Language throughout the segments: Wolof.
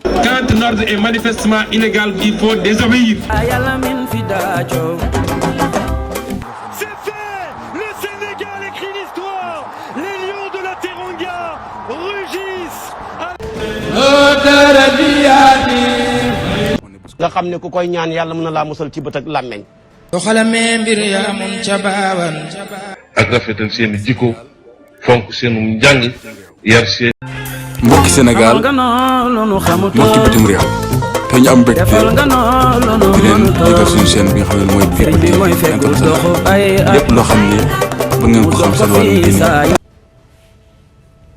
Quand un ordre est manifestement illégal, il faut désobéir. C'est fait. Le Sénégal écrit l'histoire. Les lions de la Teranga rugissent. nga xam ne ku koy ñaan yàlla mën na laa musal ci bët ak làmmeñ. doxalamee mbir yaa mun ca baawan. ak rafetal seen jikko fonk seenum njàng yar seen. mbokki Sénégal mbokki bitim réew te ñu am mbégte di leen yëgal suñu chaîne bi nga xam ne mooy Poeple international lépp loo xam ni ba ngeen ko xam seen wàllu diine.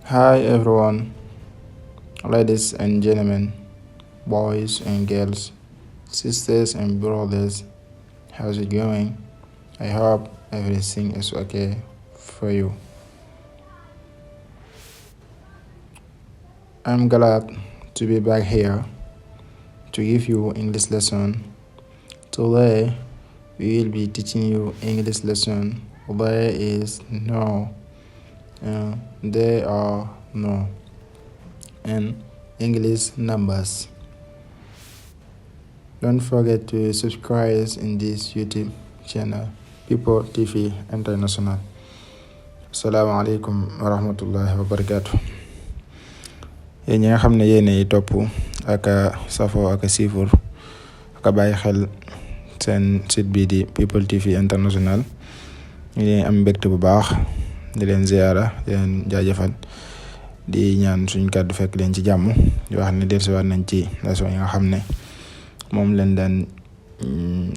Hi everyone, ladies and gentlemen, boys and girls, sisters and brothers, how's it going? I hope everything is okay for you. I'm glad to be back here to give you English lesson. Today we will be teaching you English lesson. There is no, there are no, and English numbers. Don't forget to subscribe in this YouTube channel, People TV International. Assalamu alaikum wa rahmatullahi wa barakatuh. yéen ñi nga xam ne yéenay topp ak safo ak siifur ak bàyyi xel seen site bii di People TV International ñu leen am mbégte bu baax di leen ziyaara di leen jaajëfal di ñaan suñ kàddu fekk leen ci jàmm di wax ne dellusiwaat nañ ci leçon yi nga xam ne moom leen daan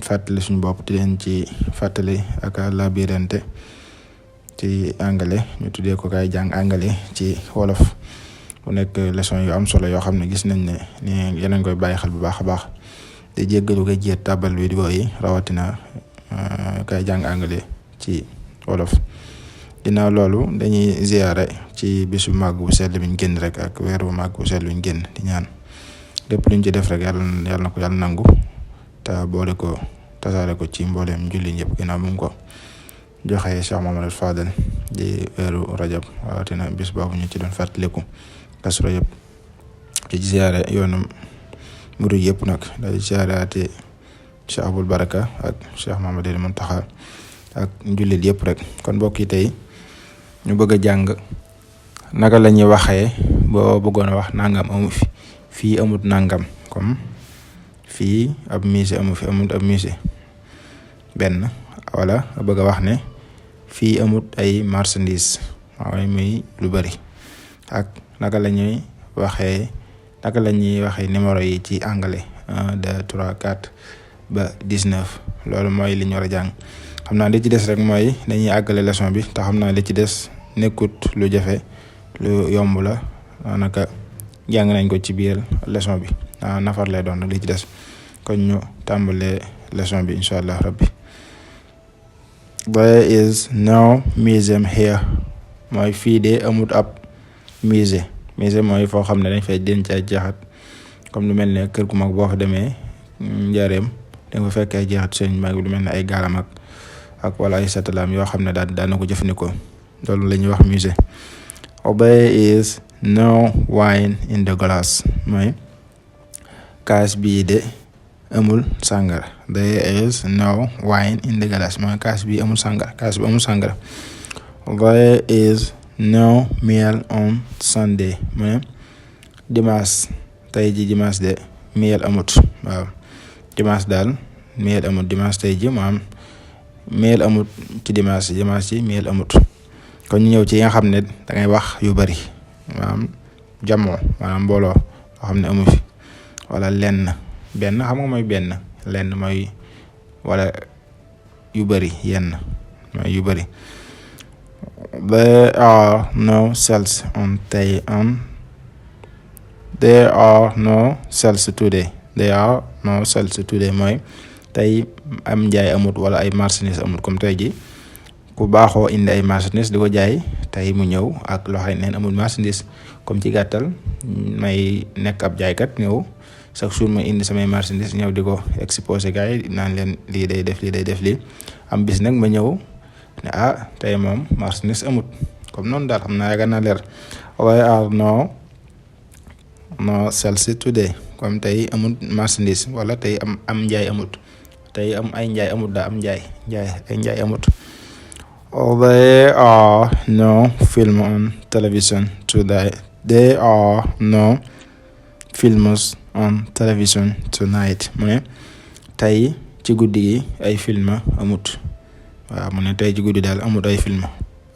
fàttali suñu bopp di leen ci fàttali ak labirante ci anglais ñu tuddee ko Kaay jàng anglais ci wolof. mu nekk leçon yu am solo yoo xam ne gis nañ ne ni yeneen koy bàyyi xel bu baax a baax di jéggalu ko jéet tàbbal vidéo yi rawatina Kaay jàng anglais ci wolof. ginnaaw loolu dañuy ziyaare ci bisu màgg bu sell biñ génn rek ak weeru màgg bu sell biñ génn di ñaan lépp luñ ci def rek yàlla na ko yàlla nangu te boole ko tasaare ko ci mbooleem julli ñëpp ginnaaw mu ngi ko joxe Cheikh Mamadou Fadel di weeru rajab rawatina bis boobu ñu ci doon fàttaliku Kazu Rajab ci ziyaare yoonu murid yëpp nag daal di ziyaaraate Cheikh Abul Baraka ak Cheikh Mamadou Muntaxa ak jullit yëpp rek. kon mbokk yi tey ñu bëgg a jàng naka la ñuy waxee boo bëggoon a wax nangam amu fi fii amut nangam comme fii ab musée amu fi amut ab musée benn wala bëgg a wax ne fii amut ay marchandise waaye muy lu bari ak naka la ñuy waxee numéro yi ci anglais 1 2 3 4 ba 19 loolu mooy li ñu war a jàng. xam naa li ci des rek mooy dañuy àggale leçon bi te xam naa li ci des nekkut lu jafe lu yomb la daanaka jàng nañ ko ci biir leçon bi nafar lay doon li ci des kon ñu tàmbalee leçon bi incha allah rabbi. There is no museum here mooy fii de amut ab musée mooy foo xam ne dañ fay denc ay jeexat comme lu mel ne kër gu mag boo fa demee njaareem da nga fa fekk ay jeexat seen mag lu mel ne ay gaalam ak wala ay satalaam yoo xam ne daan na ko jëfandikoo loolu la ñuy wax musée. There is no wine in the glass mooy kaas bii de amul sàngara. There is no wine in the glass mooy kaas bi amul sàngara. There is no meal on Sunday mooy dimanche tey ji dimanche de meal amut waaw dimanche daal meal amut dimanche tey ji maanaam meal amut ci dimanche ci meal amut. kon ñu ñëw ci yi nga xam ne da ngay wax yu bari maanaam jamoo maanaam mbooloo loo xam ne amu fi wala lenn benn xam nga mooy benn lenn mooy wala yu bari yenn mooy yu bari. There are no sales today. There are no sales today mooy tey am njaay amut wala ay marchandise amut comme tey ji ku baaxoo indi ay marchandise di ko jaay tey mu ñëw ak loo xam ne neen amul marchandise comme ci gàttal may nekk ab jaaykat ñëw chaque jour ma indi samay marchandise ñëw di ko exposé gars yi naan leen lii day def lii am bis nag ma ñëw ne tey moom marchandise amut comme noonu daal xam naa yaakaar naa leer. There are no sales today comme tey amut marchandise wala tey am njaay amut tey ay njaay amut daa am njaay ay njaay amut. There are no film on television today. There are no films on television tonight. mu ne tey ci guddi gi ay film amut. waaw mu ne tey ci guddi daal amut ay film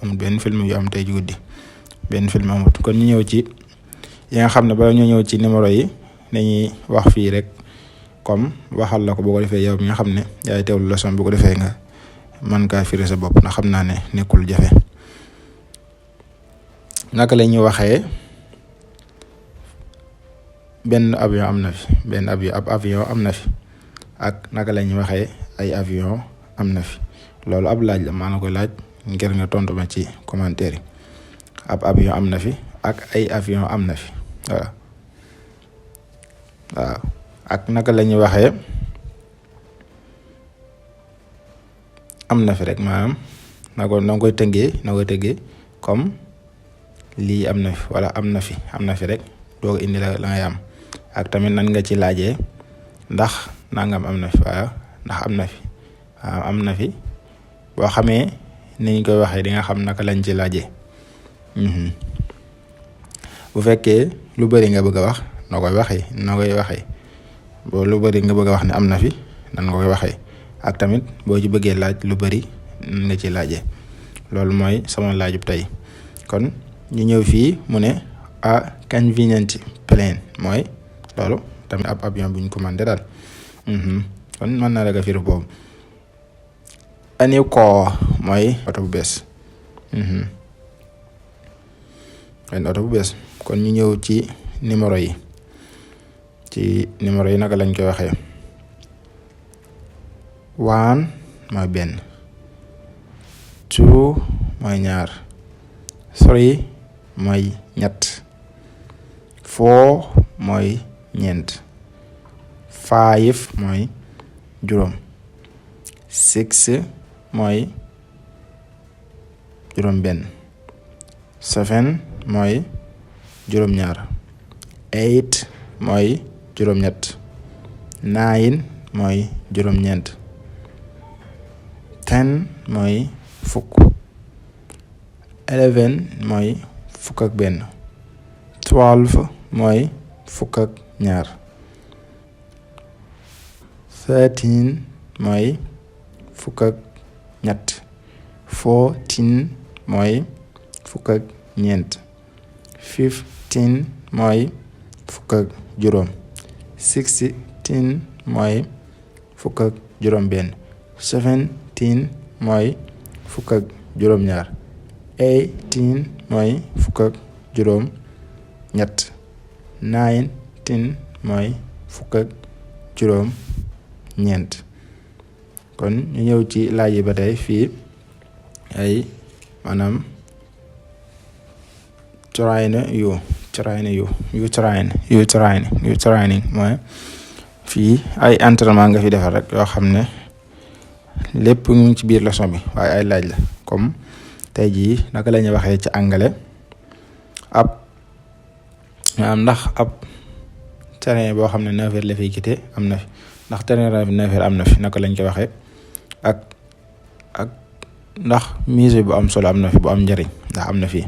amut benn film yu am tey ci guddi benn film amut. kon ñu ñëw ci yi nga xam ne ba ñu ñëw ci numéro yi dañuy wax fii rek comme waxal la ko boo ko defee yow mi nga xam ne yaay teewlu leçon bu ko defee nga man kaa firi sa bopp ndax xam naa ne nekkul jafe. naka la ñuy waxee benn avion am na fi ab avion am na fi ak naka la ñuy waxee ay avion am na fi loolu ab laaj la maa na koy laaj ngir nga tontu ma ci commentaire yi. ab avion am na fi ak ay avion am na fi waaw ak naka la ñuy waxee am na fi rek maanaam na koy tëggee comme lii am na fi wala am na fi rek doo indi la ngay am. ak tamit nan nga ci laajee ndax nangam am na fi waaw ndax am na fi waaw am na fi boo xamee ni ñu koy waxee di nga xam naka lañ ci laajee. bu fekkee lu bari nga bëgg a wax noo koy waxee boo lu bari nga bëgg a wax ne am na fi nan nga koy waxee ak tamit boo ci bëggee laaj lu bari nan nga ci laajee. loolu mooy sama laajub tey kon ñu ñëw fii mu ne a convenient plane mooy loolu tamit ab avion bu ñu commandé daal. kon mën naa la nga firi boobu. a new car mooy oto bu bees. oto bu bees kon ñu ñëw ci numéro yi naka lañ koy waxee. 1 mooy benn 2 mooy ñaar 3 mooy ñett 4 mooy ñeent 5 mooy juróom 6 mooy juróom benn 7 mooy juróom ñaar 8 mooy juróom ñett 9 mooy juróom ñeent 10 mooy fukk 11 mooy fukk ak benn 12 mooy fukk ak ñaar 13 mooy fukk ak ñett 14 mooy fukk ak ñeent 15 mooy fukk ak juróom 16 mooy fukk ak juróom benn 17 mooy fukk ak juróom ñaar 18 mooy fukk ak juróom ñett 19 mooy fukk ak juróom ñeent. kon ñu ñëw ci laaj yi ba tey fii ay maanaam training mooy fii ay entraînement nga fi defar rek yoo xam ne lépp mu ngi ci biir leçon bi waaye ay laaj la comme tey jii naka la ñuy waxee ci anglais ndax ab terrain boo xam ne 9 heures la fiy quitté am na fi ndax terrain 9 heures am na fi naka lañ ko waxee ak ndax musée bu am solo am na fi bu am njëriñ ndax am na fii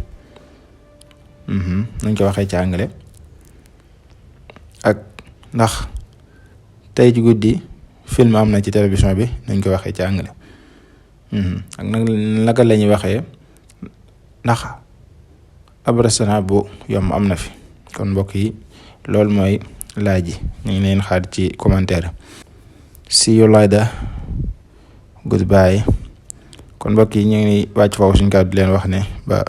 nañ ko waxee ci anglais ak ndax tey ci guddi film am na ci télévision bi nañ ko waxee ci anglais ak naka la ñuy waxee ndax ab restaurant bu yomb am na fi kon mbokk yi loolu mooy laaj yi ñu ngi leen xaar ci commentaire. See you later. Goodbye. kon mbokk yi ñu ngi wàcc foofu suñu kàddu di leen wax ne ba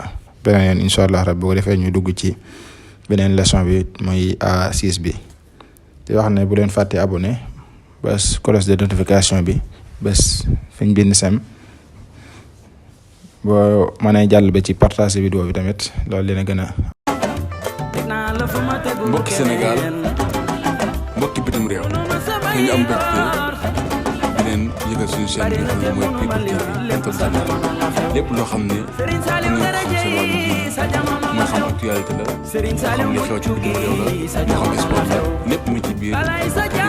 beneen yoon incha allah rabbi bu ko defee ñu dugg ci beneen leçon bi muy A6 bi di wax ne bu leen fàtte abonné bés cloche de notification bi bés fiñ bind sem boo mënee jàll ba ci partage vidéo bi tamit loolu dina gën a. mbokki Sénégal mbokki bitim réew te ñu am mbégte di leen yëgal suñu chaîne bi nga xam ne mooy People TV international lépp loo xam ne da ngeen xam seen wàllu diine moo xam actualité la moo xam li xew ci biir réew la moo xam sport la lépp mi ci biir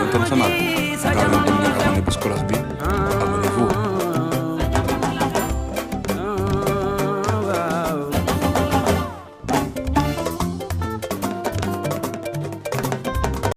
international